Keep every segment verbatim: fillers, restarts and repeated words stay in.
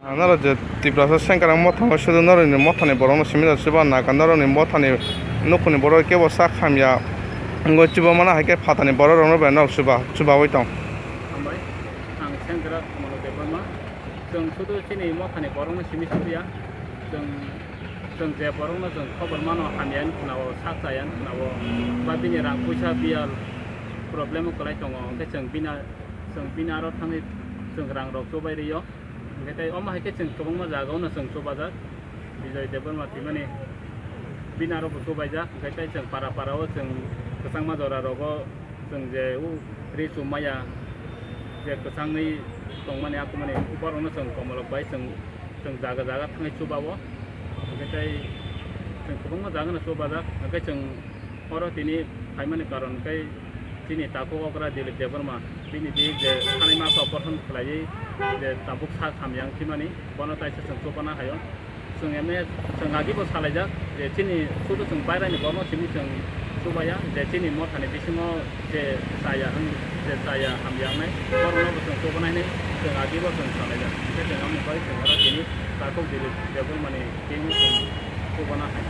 Ang norok je Tiprasa sengkarang mothano sudu norokni mothani borokno simi rok chuba naka norokni mothani nukhungni borok kebo sak hamya wngwi chuba mano hai khe phatani borok rokno bai norok chuba chubawi tong. Hambai, ang sengkrak Mano Debbarma. Chwng sudu chini mothani borokno simi chubiya. Chwng, chwng je borokno chwng khobor mano hamya wngwi khwnao, sak chaya wngwi khwnao, ba bini rang puisa biyal problem kwlai tongo, hwnkhe chwng bini, chwng bini aro thangwi chwng rang rok chubai rw-o. Hwnkhe tei omo hai khe chwng kwbangma jagao no chwng chubajak, Bijoy Debbarma twimani bini aro bo chubaijak, hwnkhe tei chwng para para o chwng kwchangma jora rogo chwng je o ri chum maya je kwchangwi tongmani akumani borokno chwng komolok bai chwng, chwng jaga jaga thangwi chubao, hwnkhe tei chwng kwbangma jaga no chubajak, hwnkhe chwng oro tini phaimani karon khe chini takhuk okra Dilip Debbarma bini di je sanai masa operation khlaiwi je tabuk sak hamya wngkhe mani bono taisa chwng chubana hai-o. Chwng M A, chwng agi bo salaijak je chini sudu chwng bairani borno simi chwng chubaya je chini mothani bisingo je chaya wng, je chaya hamya wngnai borokno bo chwng chubanai hinwi chwng agi bo chwng salaijak. Hwnkhe chwng amo bai chwng oro tini takhuk Dilip Debbarmani thengno chwng chubana hai.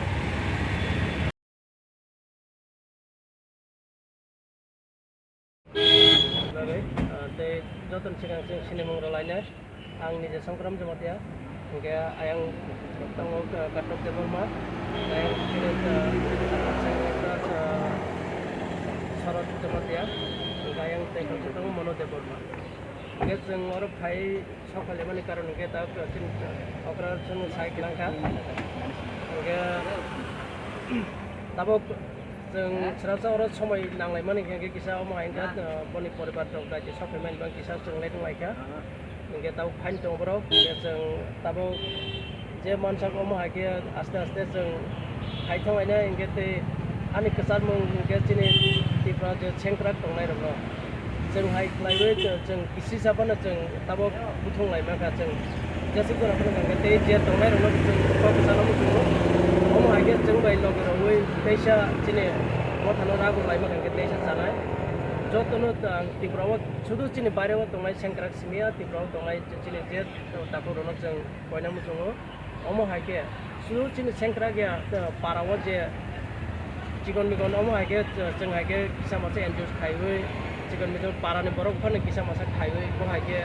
Bagwi, ah, tei jotoni swkang chwng sinimung rw lainai. Ang nije Songkram Jamatia, hwnkhe ayang tongo, ah, Katok Debbarma, ayang chini, ah, ah, Sarot Jamatia, hwnkhe ayang tei kaisa tongo Mano Debbarma. Hwnkhe chwng oro phai Sok phaimani karon hwnkhe ta chini okra chwng sai kwlangkha. Hwnkhe tabuk chwng srasa oro somoi nanglaimani hwnkhe kisa omo hai wngkha, boni poribar rok daiti sok phaimani bang kisa chwng late wnglaikha. Hwnkhe tabuk phaini tongo borok, hwnkhe chwng tabuk je mansak omo hai khe aste aste chwng hai thanglainai hwnkhe tei ani kwcharmung hwnkhe chini Tripura je sengkrak tongnairokno chwng hai khlaiwi chwng Kisi sa phano chwng tabuk buthung lai mankha chwng. Jeswk jora phano hwnkhe tei je tongnai rokno chwng kok kwchangno muchungo. Omo hai khe chwng bai logi rogwi teisa chini mothano rago lai mankha hwnkhe teisa chanai. Jotono ang Tripura o sudu chini baire o tongnai sengkrak simi ya Tripura o tongnai chini je takhuk rokno chwng koina muchungo. Omo hai khe, sudu chini sengkrak ya, para o je chikon mikon, omo hai khe, chwng hai khe kisa masa N G O khaiwi, chikon mikon para ni borok phano kisa masa khaiwi, bo hai khe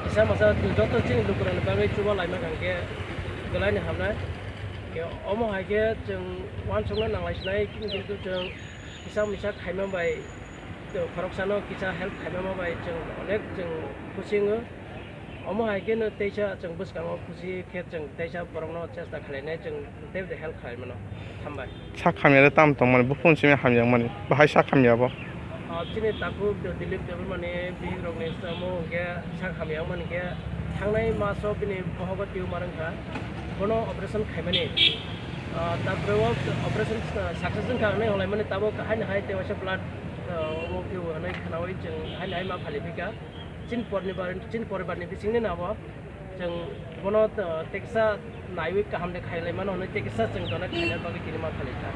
kisa masa joto chini lukurokni bagwi chuba laima hwnkhe belai ni hamnai. Omo hai khe chwng uansukna nanglai sinai, kintu chwng kisa misa khaima bai, khoroksano kisa help khaima bai chwng onek chwng khusi wngo. Omo hai khe no teisa chwng bwskango khusi khe chwng teisa borokno chesta khlainai chwng tei help khlai mano. Hambai. Sak hamya le tam tongmani, buphang simi hamya wngmani, bahai sak hamya bo. Ah, chini takhuk Dilip Debbarmani bihik rokni samo hwnkhe sak hamya wngmani khe thangnai maso bini bohogo tumor wngkha, bono operation khaimani. Ah, tarpore o operation, ah, success wngkha hwnwi hwnlaimani tabuk haino hai tei waisa blood, ah, omo phiyok hwnwi khwnawi chwng haino hai ma phaliphika. Chini poribar, chini poribarni bisingni nabo chwng bono, uh, teksa naiwi kaham de khailai mano hwnwi teksa chwng donate khaina bagwi tini ma khalikha.